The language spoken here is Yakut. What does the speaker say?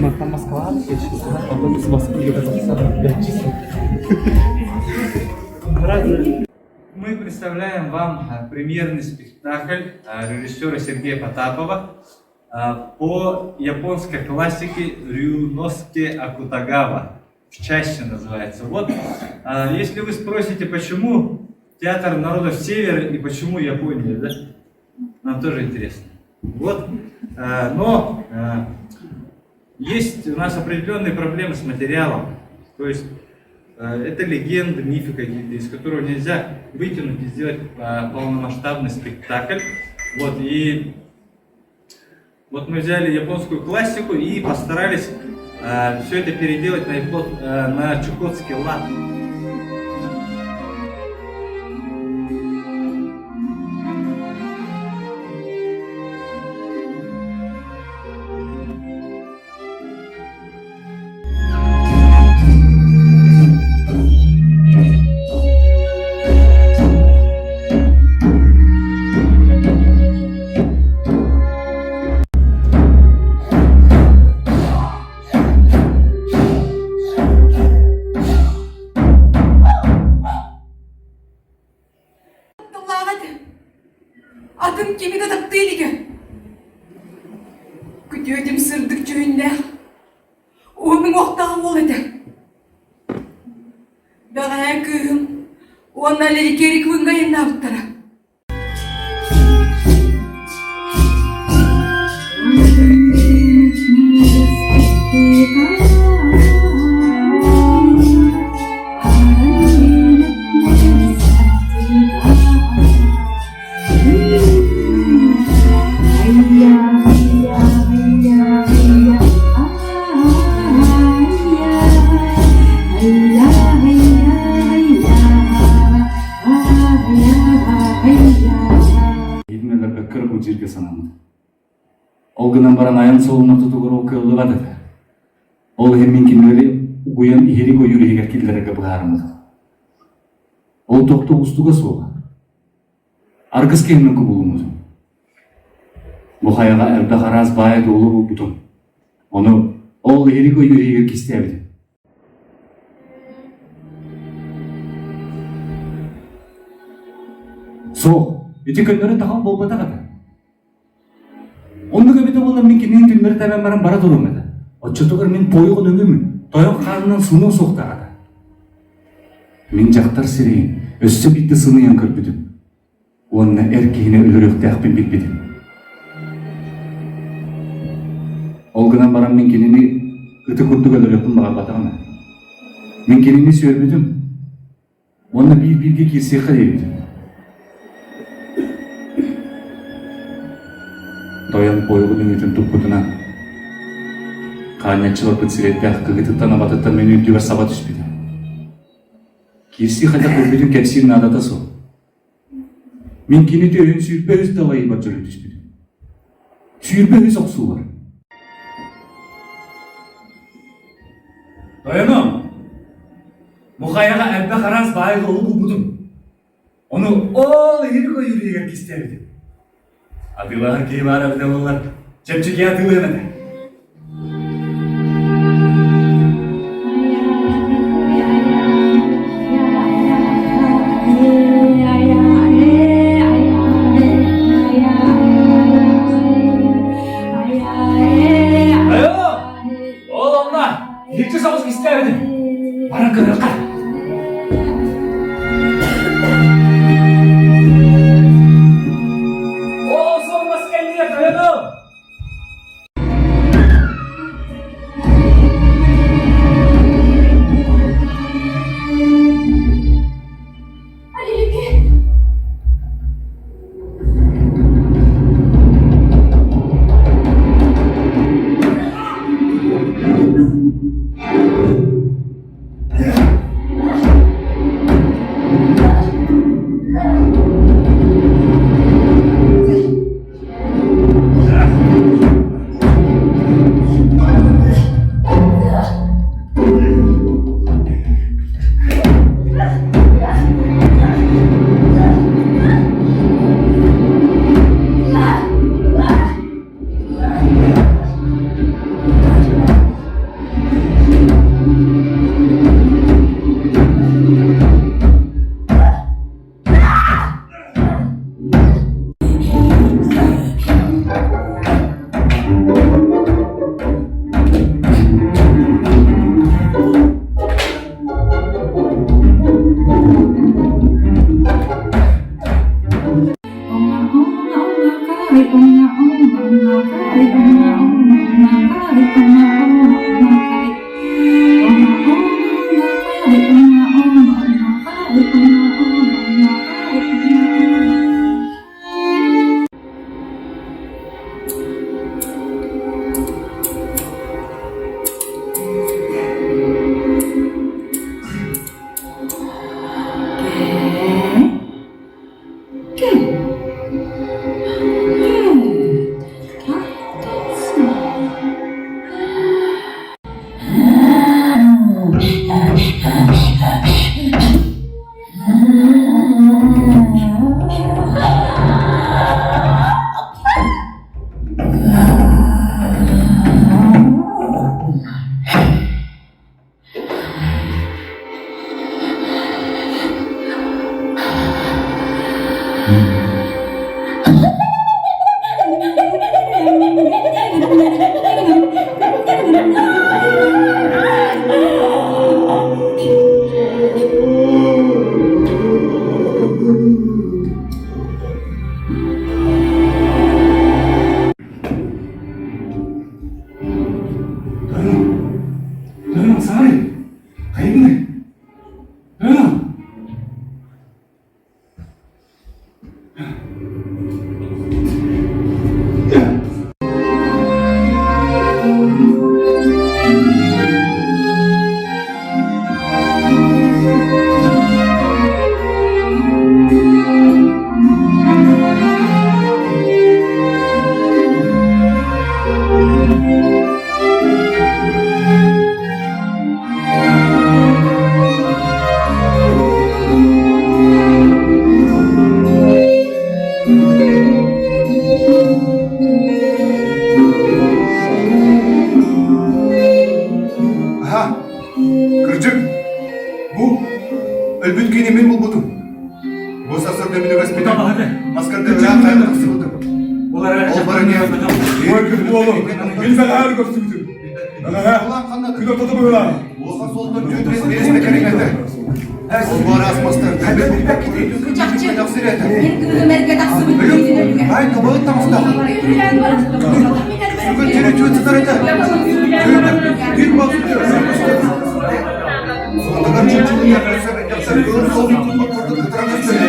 Мантан Москваҕа онтон из Москвы до Казахстана 5 часов. Мы представляем вам премьерный спектакль режиссера Сергея Потапова по японской классике Рюноске Акутагава. В чаще называется. Вот, если вы спросите, почему театр народов Севера и почему Япония, да? Нам тоже интересно. Вот, но есть у нас определенные проблемы с материалом. То есть это легенды, мифы какие-то, из которого нельзя вытянуть и сделать полномасштабный спектакль. Вот, и вот мы взяли японскую классику и постарались э, все это переделать на, япон, э, на чукотский лад. Тыллааҕа этэ. Атын кими да таптыы илигэ. Күтүөтүм сырдык дьүһүннээх, уһун уҥуохтаах уол этэ. Бэҕэһээ кыыһым уонна Лерикерик мыҥҥа айаннаабыттара. Иһитин өлөрбөккө эрэ былдьыырга санаммыт. Ол гынан баран айан суолун ортотугар ол кыаллыбат этэ. Ол иһин мин кинилэри угуйан иһирик ойуур иһигэр киллэрэргэ быһаарыммытым. Ол тохто уустуга суоҕа. Аргыс киһинэн кубулуммутум. Бу хайаҕа элбэх араас баайы-дуолу булбутум. Ону ол иһирик ойуур иһигэр кистээбитим. Суох, ити көннөрү таҕыл буолбатах этэ. Оннук эбитэ буоллар мин кинини түннэри тэбэн баран бара туруом этэ. Оччотугар мин тойон өҥүм, тойон хаанынан суунуо суохтаах этэ. Мин дьахтар сирэйин өссө биирдэ сыныйан көрбүтүм уонна эр киһини өлөрүөхтээхпин билбитим. Ол гынан баран мин кинини ыты курдук өлөрүөхпүн баҕарбатаҕым ээ. Мин кинини сүөрбүтүм уонна биир-бииргэ киирсиэххэ диэбитим. Тойон буойугун үҥүүтүн туппутунан хаанньаччы барбыт сирэйдээх кыһыытыттан-абатыттан мин үрдүбэр саба түспүтэ. Киирсии хайдах өлбүтүн кэпсиир наадата суох. Мин кини түөһүн 23 далайыыбар дьөлө түспүтүм. 23 охсуулар. Тойонум, бу хайаҕа элбэх араас баайы-дуолу булбутум. Ону ол иһирик ойуур кистээбитим. Атыылаһар киһи баар эбитэ буоллар, чэпчэки атыылыам этэ. Айоо! Ол онно иһирдьэ соҕус кистээбитим. Баран көрүөххэ. Ол суолмас кэннигэр тойонум! Тойон, сарай, хайгыны. Тойон. Аха, кырдьык, бу өлбүт киһини мин булбутум. Бу сарсыарда мин үгэспитим. Маскарда чаан хайа тахсыбытым. Ол барыня Буолу, мин бэҕэһээр көрсүбүтүм. Бэҕэһээ күн ортото быһыылаах. Улахан суолтан 4 5 кэриҥэтэ. Ол баар мастар Чахчы, мин кыыһым эргэ тахсыбыт киһитин өлүгэ. Ай, табалык таҥастаах. Бүгүн тири түөт сытар этэ. Бір бал Сотогар чүнчүлүн дьахтар кылын сол курдук кытара көстөр.